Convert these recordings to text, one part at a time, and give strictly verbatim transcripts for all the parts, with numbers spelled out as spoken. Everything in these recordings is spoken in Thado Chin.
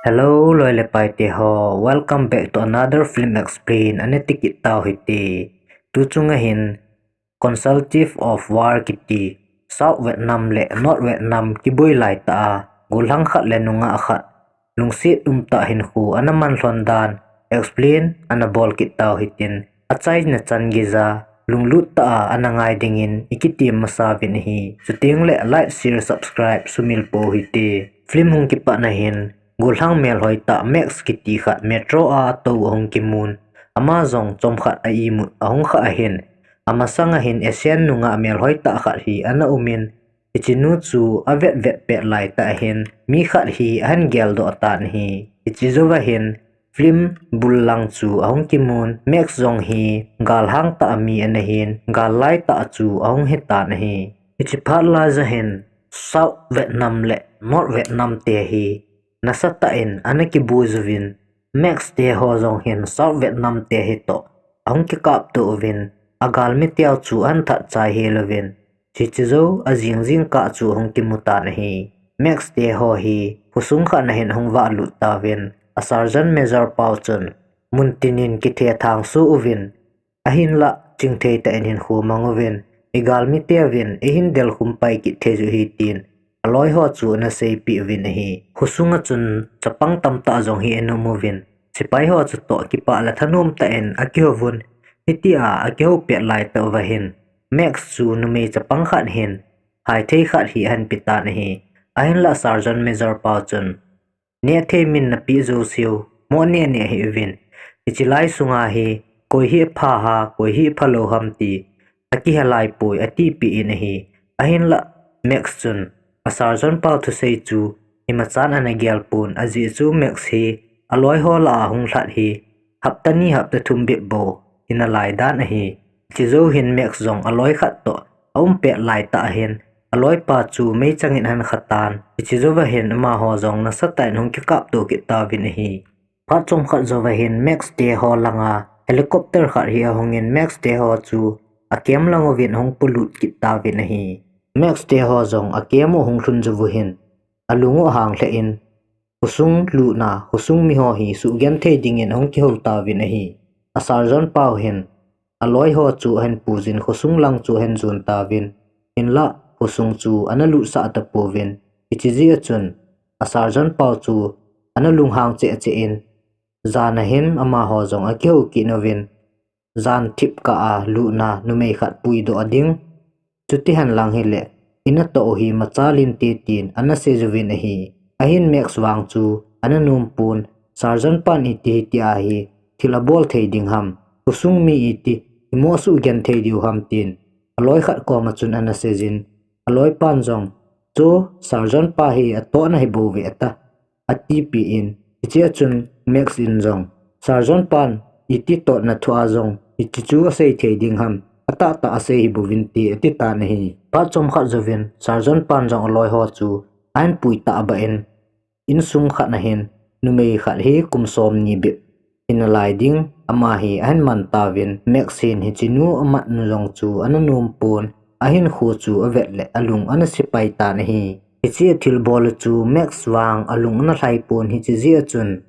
Hello, loi le pai te ho. Welcome back to another film explain. Ana tikit tau hite. Tu chunga hin Consultative of War kiti, South Vietnam le North Vietnam kiboi lai ta a, gollhang khat le nungah khat lungset um tah hinkho ana man lhon dan explain ana bol kit tau hitin, achaina chan geija lunglut tah a ana ngai dingin ikitem masa uvin ahi. Chuteng le like, share, subscribe sumil pou hite. Film hung kipat na hin gollhang melhoi tah Max kiti khat metro a atou ahung kimun. Ama jong chomkhat a imut ahung khah ahin, amasang a hin Asian nungah melhoi tah khat hi ana umin, hiche nu chu avet vet pet lai tah ahin, mi khat hi ahin geldoh tan ahi. Hiche jouva hin film bul lang chu ahung kimun, Max jong hi galhang tah a mi ana hin, gal lai tah chu ahung hitan ahi. Hiche phat laiya hin South Vietnam le North Vietnam te hi nasatah in ana kibui uvin, Max te ho jong hin South Vietnam te hi toh ahung kikapto uvin, agalmi teu chu ahin that chai hel uvin, hiche jou a jing jingkah chu ahung kimu tan ahi. Max te ho hi khosung khat na hin ahung valut tauvin, a Sergeant Major pau chun muntin in kithethang soh uvin, ahinlah chingthei tah in hinkho mang uvin, igalmi teuvin eihin delkhum pai kit thei u ahi tin aloi ho chu ana seipeh uvin ahi. Khosung a chun chapang tamtah jong hi ana um uvin, sepai ho chutoh kipah le thanom tah in akihouvun, hitia akihou pet lai tah uva hin Max chu numei chapang khat hin haithei khat hi ahin pe tan ahi. Ahinlah Sergeant Major pau chun, nehthei min napeh jouseu, mo neh neh hih uvin. Hiche lai sunga hi koi hi apha ham, koi hi aphalou ham ti akihe laipoi, atipeh in ahi. Ahinlah Max chun a Sergeant pau thusei chu imachan ana gelpon, ajeh chu Max hi aloi ho lah a hung lhat hi hapta ni hapta thum bep bou hina lai dan ahi. Hiche jou hin Max jong aloi khat toh aum pet lai tah ahin, aloipa chu meichang in ahin khatan. Hiche jouva hin amaho jong nasatah in ahung kikapto kit tauvin ahi. Phat chomkhat jouva hin Max te ho langa helicopter khat hi ahungin, Max te ho chu a camp lang uvin ahung polut kit tauvin ahi. Max te ho jong a camp u ahung lhun jouvu hin alung u ahang lheh in, khosung lutna, khosung mi ho hi suhgenthei dingin ahung kihou tauvin ahi. A Sergeant pau hin aloi ho chu ahin puijin khosung lang chu ahin jon tauvin, hinlah khosung chu ana lutsah tapouvin, hiche jeh a chun a Sergeant pau chu ana lunghang cheh cheh in, jan a hin amaho jong akihou kit uvin, jan thipkah a lutna numei khat puidoh ding, chuti henlang hileh, ina toh u hi machal inte tin ana seiyuvin ahi. Ahin Max vang chu ana nompon, Sergeant pan iti hitia hi thil abol thei ding ham, khosung mi iti imo suhgenthei diu ham tin aloi khat koma chun ana seijin, aloipan jong, chu Sergeant pa hi atohna hibouve ata, atipeh in, hichea chun Max in jong, Sergeant pan iti tohna thua jong hiche chu asei thei ding ham, atahtah asei hibouvin te atitan ahi. Phat chomkhat jouvin Sergeant pan jong aloi ho chu ahin pui tahbeh in, insung khat na hin numei khat hi kum somni bep hina lai ding, ama hi ahin man tauvin, Max hin hichenu amatnu jong chu ana nompon, ahinkho chu avet le alung ana sepai tan ahi. Hichea thilbol u chu Max vang alung ana lhaipon, hiche jeh a chun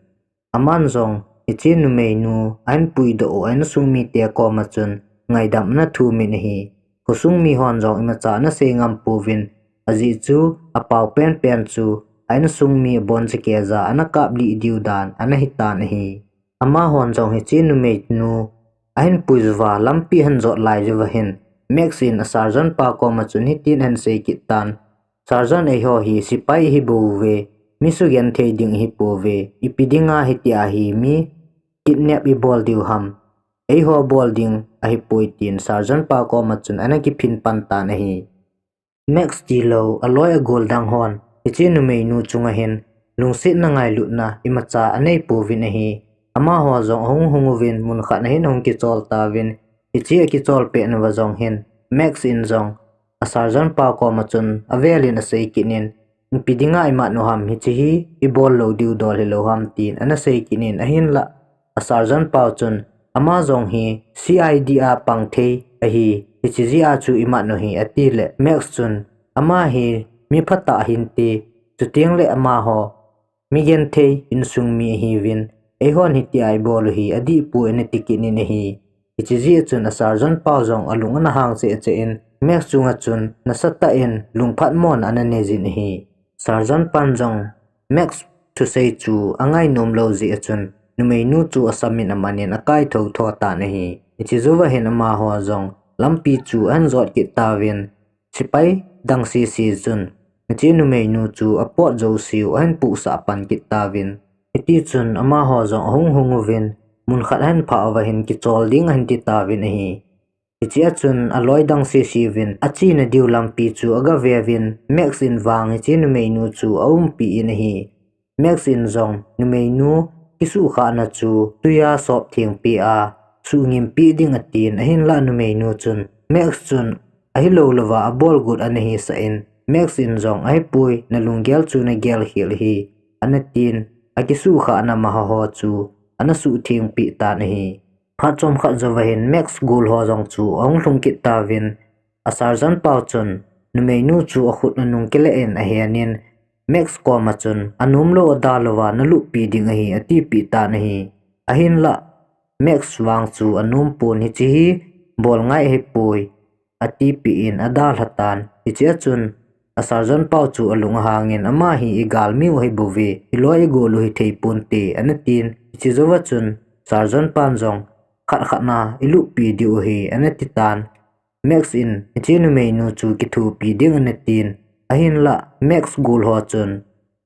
aman jong hiche numeinu ahin puidoh u a insung mite koma chun ngaidam ana thumin ahi. Khosung mihon jong imacha ana sei ngam pouvin, ajeh chu apao penpen chu a insung mi abonchakeiya ana kaplih diu dan ana hitan ahi. Amahon jong hiche numeinu ahin puiyuva lampi ahin jot laiyuva hin, Max in a Sergeant pa koma chun hitin ahin sei kit tan, Sergeant, eiho hi sepai ihibouve, mi sugenthei ding ihipouve, ipi dinga hitia hi mi kidnap ibol diu ham, eiho bol ding ahipoi tin Sergeant pa koma chun ana kiphin pan tan ahi. Max tilou aloi agol dang hon hiche numeinu chunga hin lungsetna ngailutna imacha aneipouvin ahi. Amaho jong ahung hung uvin, munkhat na hin ahung kichol tauvin, hiche akichol petnuva jong hin Max in jong a Sergeant pa koma chun avelin asei kit in, ipi dinga imat u ham, hiche hi ibol lou diu dol hilou ham tin ana sei kit in, ahinlah a Sergeant pau chun ama jong hi C I D a pang thei ahi, hiche jeh a chu imat u hi atileh, Max chun ama hi mi phatah ahinte, chuteng le amaho migenthei insung mi ahiuvin, eihon hitia ibol u hi adihpoi ana ti kit in ahi. Hiche jeh a chun a sergeant pau jong alung ana hang cheh cheh in, Max chunga chun nasatah in lungphatmona ana nei jin ahi. Sergeant pan jong Max thusei chu angai nom lou jeh a chun, numeinu chu asam in aman in akai thotho tan ahi. Hiche jouva hin amaho jong lampi chu ahin jot kit tauvin, sepai dang sese chun hiche numeinu chu apot jouseu ahin puhsah pan kit tauvin. Hitichun amaho jong ahung hung uvin, mun khat ahin phah uva hin kichol ding ahin ti tauvin ahi. Hichea chun aloi dang sese uvin achena diu lampi chu aga ve uvin, Max in vang hiche numeinu chu aumpi in ahi. Max in jong numeinu kisuhkhahna chu tuiya sop thengpeh a suhngim peh ding atin, ahinlah numeinu chun Max chun ahilou louva abol got ana hisah in, Max in jong ahipoi, nalunggel chu nagel khel ahi ana tin, akisuhkhahna maha ho chu ana suhthengpeh tan ahi. Phat chomkhat jouva hin Max gol ho jong chu ahung lhung kit tauvin, a sergeant pau chun numeinu chu akhut anung kile in ahen in, Max koma chun anom lou adalhah uva naluppi ding ahi atipeh tan ahi. Ahinlah Max vang chu anom pon, hiche hi bol ngai ahipoi atipeh in adalha tan. Hichea chun a sergeant pau chu alung ahang in, ama hi igalmiu ahibouve, iloi igol u hithei ponte ana tin. Hiche jouva chun sergeant pan jong khat khat na iluppi diu ahi ana ti tan. Max in hiche numeinu chu kithopi ding ana tin. Ahinlah Max gol ho chun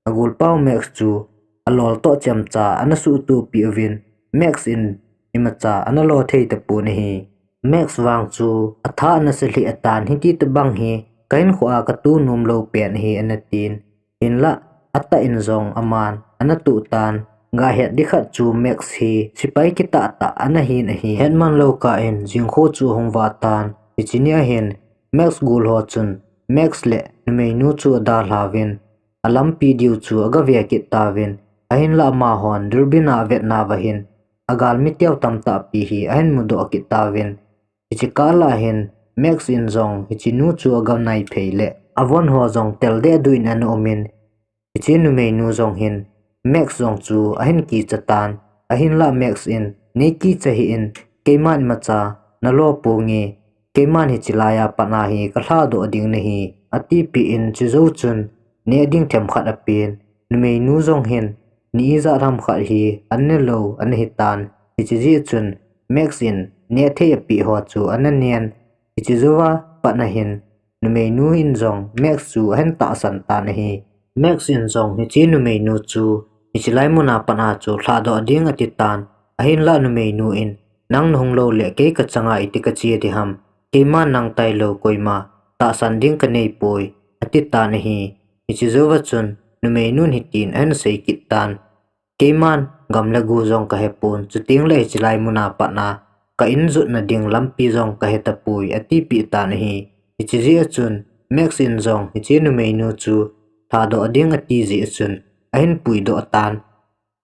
agolpau Max chu alol toh chemcha ana suhtohpeh uvin, Max in imacha ana lo thei tapon ahi. Max vang chu atha ana sa lheh atan, hiti tobang hi kahinkhoa katoh nom lou pen ahi ana tin. Hinlah atah in jong aman ana toh tan. Gahet ding khat chu Max hi sepai kitah tah ana hin ahi. Hetman lou kah in jingkho chu ahung vah tan. Hiche nia hin Max gol ho chun Max le numeinu chu adalha uvin, alampi diu chu aga ve kit tauvin, ahinlah amahon durbin a avetnauva hin agalmi teu tamtahpi hi ahin mudoh kit tauvin. Hiche kah lah hin Max in jong hiche nu chu aga naiphei le avon ho jong tel dehduh in ana um in, hiche numeinu jong hin Max jong chu ahin kicha tan. Ahinlah Max in, nei kicha hih in, keiman imacha nalo ponge, keiman hiche laiya pat a hi kalhadoh ding nahi atipeh in, chujou chun neh ding themkhat apen. Numeinu jong hin ni ijat ham khat hi an nelou ana hitan. Hiche jeh chun Max in neh thei apeh ho chu ana nen. Hiche jouva pat a hin numeinu in jong Max chu ahin tahsan tan ahi. Max in jong hiche numeinu chu hiche lai muna pat a chu lhadoh ding ati tan. Ahinlah numeinu in, nang nahung lou le kei kachanga iti kache ding ham, keiman nang tailou koima tahsan ding kaneipoi ati tan ahi. Hiche jouva chun numeinun hitin ahin sei kit tan, keiman gam le go jong kahepon, chuteng le hiche lai muna pat a ka in jotna ding lampi jong kahetapoi atipeh tan ahi. Hiche jeh a chun Max in jong hiche numeinu chu lhadoh ding ati jeh a chun ahin puidoh tan.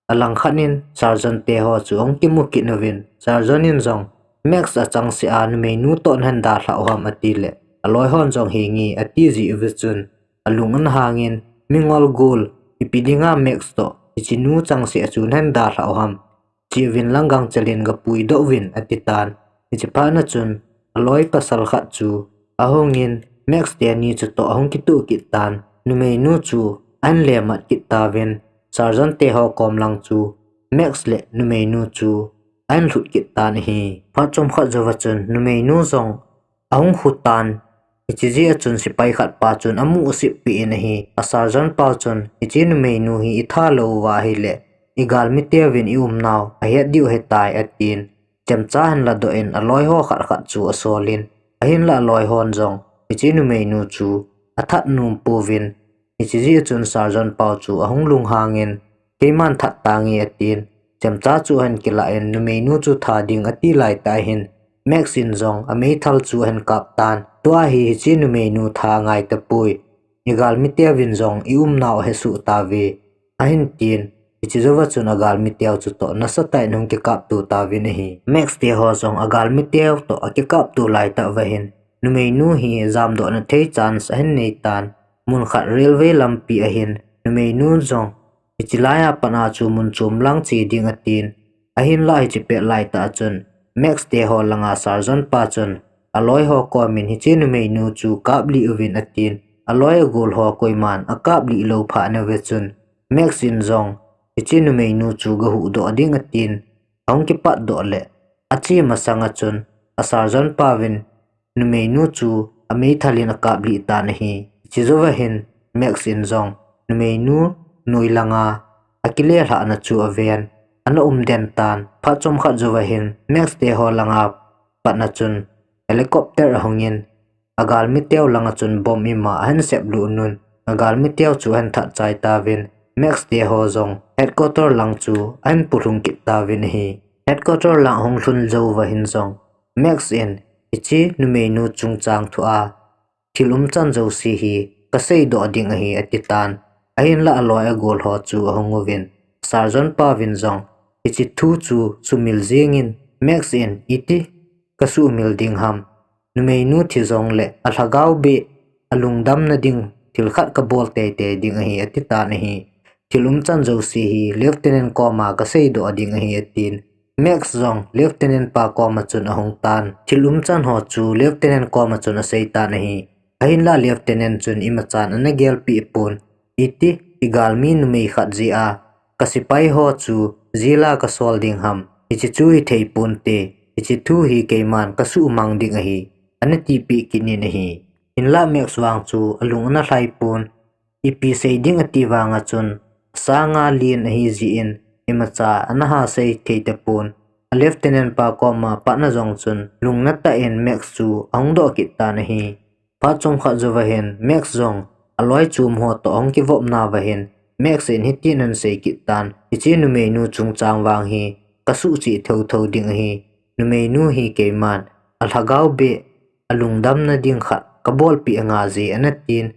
Alangkhat in sergeant te ho chu ahung kimu kit uvin, sergeant in jong Max achangseh a numeinu toh nahin dalhah u ham atile, aloi hon jong henge ati jeh uva chun alung ana hang in, mingol gol, ipi dinga Max toh hiche nu changseh a chu nahin dalhah u ham, cheuvin lang gangchel in gapuidoh uvin ati tan. Hiche phat a chun aloi pasal khat chu ahung in Max teni chutoh ahung kitoh kit tan. Numeinu chu ahin lemat kit tauvin, sergeant te ho kom lang chu Max le numeinu chu ahin lhut kit tan ahi. Phat chomkhat jouva chun numeinu jong ahung khu tan. Hiche jeh a chun sepai khat pa chun amu asep peh in ahi. A sergeant pau chun, hiche numeinu hi itha lou uva ahile, igalmi teuvin iumnau ahet diu ahitai atin, chemcha ahin ladoh in aloi ho khat khat chu asol in, ahinlah aloi hon jong hiche numeinu chu athat nom pouvin, hiche jeh a chun sergeant pau chu ahung lunghang in, keiman that tange atin, chemcha chu ahin kilah in, numeinu chu tha ding ati laitah hin Max in jong ameithal chu ahin kap tan. Tua hi hiche numeinu tha angai tapoi, igalmi teuvin jong iumnau ahesoh tauve ahin tin, hiche jouva chun agalmi teu chutoh nasatah in ahung kikapto tauvin ahi. Max te ho jong agalmi teu toh akikapto laitah uva hin numeinu hi jamdohna thei chance ahin nei tan. Mun khat railway lampi a hin numeinu jong hiche laiya pat a chu mun chom lang che ding atin. Ahinlah hiche pet laitah chun Max te ho langa Sergeant pa chun aloi ho komin hiche numeinu chu kaplih uvin atin. Aloi agol ho koiman akaplih lou phat nauve chun Max in jong hiche numeinu chu gahuhdoh ding atin. Ahung kipatdoh le ache masanga chun a Sergeant pa vin numeinu chu ameithal in akaplih tan ahi. Hiche jouva hin Max in jong numeinu noi langa akile lhahna chu aven, ana umden tan. Phat chomkhat jouva hin Max te ho langa patna chun helicopter ahungin, agalmi teu langa chun bomb ima ahin seplut un, agalmi teu chu ahin that chai tauvin, Max te ho jong headquarter lang chu ahin polhung kit tauvin ahi. Headquarter lang ahung lhun jouva hin jong Max in hiche numeinu chungchang thua thil umchan jouse hi kaseidoh ding ahi atitan. Ahinlah aloi agol ho chu ahung uvin, Sergeant pa vin jong hiche thu chu sumil jengin, Max in iti kasumil ding ham? Numeinu thi jongle alhagao beh alungdamna ding thil khat kabol teitei ding ahi atitan ahi. Thil umchan jouse hi Lieutenant koma kaseidoh ding ahi atin. Max jong Lieutenant pa koma chun ahung tan. Thil umchan ho chu Lieutenant koma chun aseitan ahi. Ahinlah Lieutenant chun imachan ana gelpeh pon. Iti igalmi numei khat jeh a kasepai ho chu jail a kasol ding ham? Hiche chu hithei ponte. Hiche thu hi keiman kasuhmang ding ahi, ana tipeh kit in ahi. Hinlah Max vang chu alung ana lhai pon. Ipi sei ding ati vanga chun, asanga len ahi jeh in imacha ana hasei thei tapon. A Lieutenant pa koma patna jong chun lungna tah in Max chu ahung doh kit tan ahi. Phat chomkhat jouva hin Max jong aloi chom ho toh ahung kivopnauva hin Max in hitin ahin sei kit tan, hiche numeinu chungchang vang hi kasuhcheh thotho ding ahi. Numeinu hi keiman alhagao beh alungdamna ding khat kabolpeh anga jeh ana tin,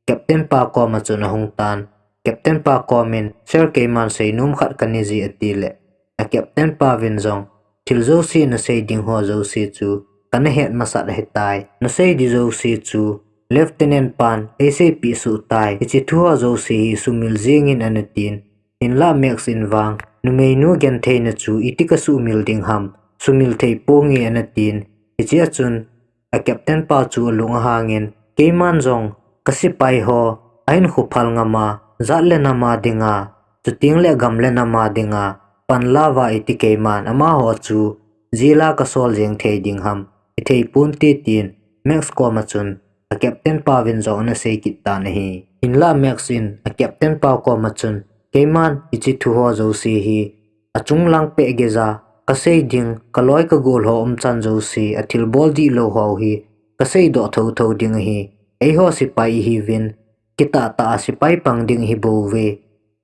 Captain pa koma chun ahung tan. Captain pa komin, Sir, keiman seinom khat kanei e atile, a Captain pa vin jong, thil jouse nasei ding ho jouse chu kana het masat ahitai. Nasei ding jouse chu Lieutenant pan eiseipeh soh tai. Hiche thu ho jouse hi sumil jengin anatin. Hinlah Max in vang numeinu gentheina chu iti kasumil ding ham? Sumil thei ponge anatin. Hichea chun a Captain pa chu alung ahangin, keiman jong kasepai ho ahinkho phal ngama, jat le nam a dinga, chuteng le gam le nam a dinga panlauva iti keiman amaho chu jail a kasol jeng thei ding ham? Hithei ponte tin Max koma chun a Captain pa vin jong ana sei kit tan ahi. Hinlah Max in a Captain pa koma chun, keiman hiche thu ho jouse hi achung lang peh geija kasei ding, kaloi kagol ho umchan jouse, athilbol dihlou ho hi kaseidoh thotho ding ahi. Eiho sepai ihiuvin, kitah tah a sepai pang ding ihi bouve,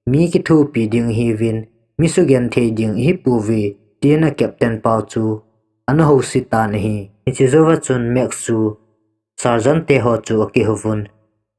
mi kithopi ding ihiuvin, mi sugenthei ding ihi pouve, tin a Captain pa chu ana house tan ahi. Hiche jouva chun Max chu Sergeant te ho chu akihouvun,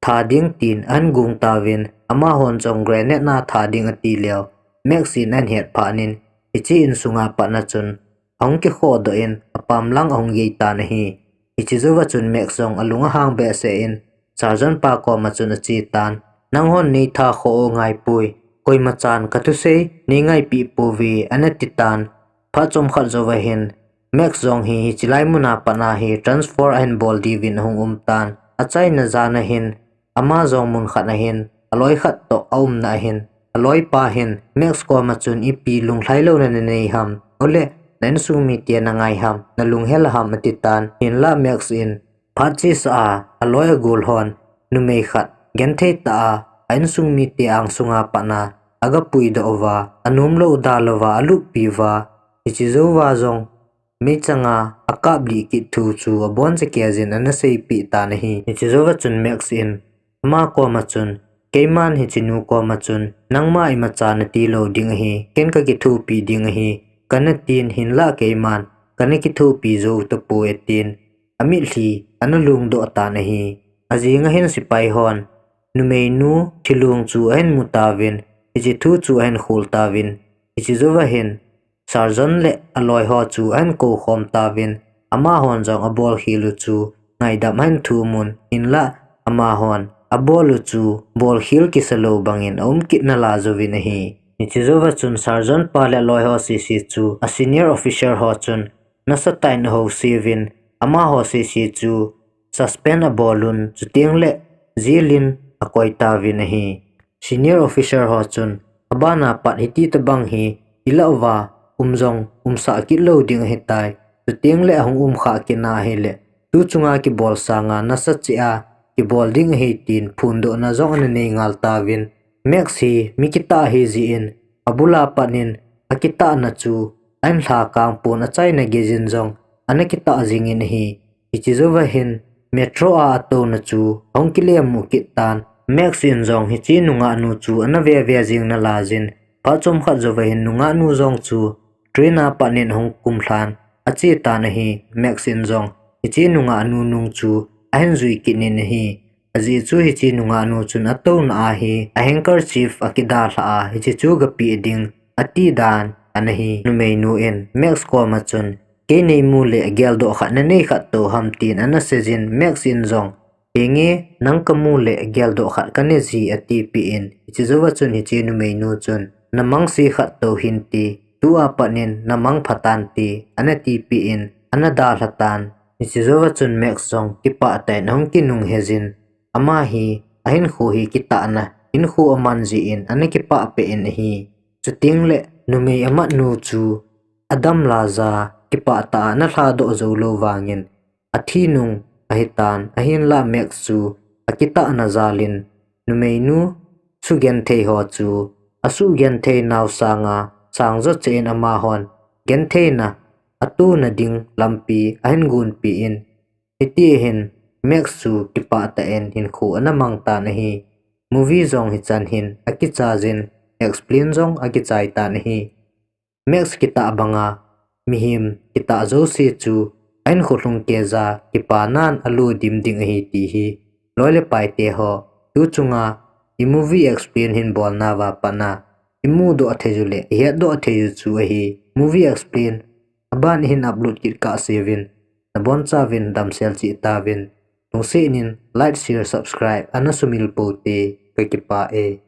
tha ding tin ahin gong tauvin, amahon jong grenade na tha ding atileu Max in ahin het phatnin, hiche insunga patna chun ahung kikhodoh in apam lang ahung gei tan ahi. Hiche jouva chun Max jong alung ahang behseh in Sergeant pa koma chun ache tan, nanghon neitha khoh u ngaipoi, koimachan kathusei neingaipeh pouve, anati tan. Phat chomkhat jouva hin Max jong hi hiche lai muna patna hi transfer ahin bol diuvin ahung um tan. Achaina jan ahin ama jong mun khat ahin aloi khat toh aumna ahin, aloipa hin Max koma chun, ipi lunglhailouna nanei ham? Ole, na insung mite nangai ham, nalunghel ham, ati tan. Hinlah Max in phat chesa a aloi agol hon numei khat genthei tah a a insung mite angsunga patna agapuidoh uva, anomlou dalouva aluppi uva, hiche jouva jong meichanga akaplih kit thu chu aboncha keijin ana seipeh tan ahi. Hiche jouva chun Max in ama koma chun, keiman hichenu koma chun, nangma imacha natilou ding ahi, ken kakithopi ding ahi, kanatin, hinlah keiman kana kithopi jou tapoi, atin, amitlhi ana longdoh tan ahi. Ajing ahin sepai hon numeinu thilong chu ahin mu tauvin, hiche thu chu ahin khol tauvin, hiche jouva hin Sergeant le aloi ho chu ahin koukhom tauvin, amahon jong abolkhel u chu ngaidam ahin thumun, hinlah amahon abol u chu bolkhel kisa lou bangin aum kit nalai jouvin ahi. Hiche jouva chun sergeant pa le aloi ho sese chu a senior officer ho chun nasatah in ahouseuvin, amaho sese chu suspend abol un, chuteng le jail in akoi tauvin ahi. Senior officer ho chun abana pat hiti tobang hi ilah uva um jong umsah kit lou ding ahitai, chuteng le ahung umkhah kit na ahile tu chunga kibol sanga nasa cheh a kibol ding ahi, tin phondohna jong ana nei ngal tauvin. Max hi mi kitah ahi jeh in abula pat in akitahna chu ahin lhakang pon, achaina gei jin jong ana kitah jingin ahi. Hiche jouva hin metro a atouna chu ahung kilemu kit tan. Max in jong hiche nungah nu chu ana veve jing nalai jin, phat chomkhat jouva hin nungah nu jong chu train a pat in ahung kumlhan ache tan ahi. Max in jong hiche nungah nu nung chu ahin jui kit in ahi. Ajeh chu hiche nungah nu chun atouna a hi a handkerchief akidalhah a, hiche chu gapeh ding ati dan ana hi. Numeinu in Max koma chun, kei neimu le geldoh khat nanei khat tou ham, tin ana seijin, Max in jong, henge, nang kamu le geldoh khat kanei ji, atipeh in. Hiche jouva chun hiche numeinu chun, namangse khat tou hinte, tua pat in namang phatan te, ana tipeh in ana dalha tan. Hiche jouva chun Max jong kipah tah in ahung kinung hejin, ama hi ahinkho hi kitahna hinkho aman jeh in ana kipah peh in ahi. Chuteng le numei amatnu chu adam laija kipah tah a ana lhadoh jou lou vangin athi nung ahitan, ahinlah Max chu akitahna jal in numeinu sugenthei ho chu asugenthei nau sanga sangjo cheh in amahon gentheina atona ding lampi ahin gonpeh in, hiti hin Max chu kipah tah in hinkho ana mang tan ahi. Movie jong hichan hin akichai jin, explain jong akichai tan ahi. Max kitah banga mihem kitah jouse chu ahinkho lhung keija kipanan alo dim ding ahi ti hi loi le paite ho, tu chunga i movie explain hin bolnauva pat a imudoh theiyu le ihetdoh theiyu chu ahi. Movie explain aban ihin upload kit kahseuvin, nabonchauvin damsel cheh tauvin, lungset in like, share, subscribe ana sumil pou te, kakipah e.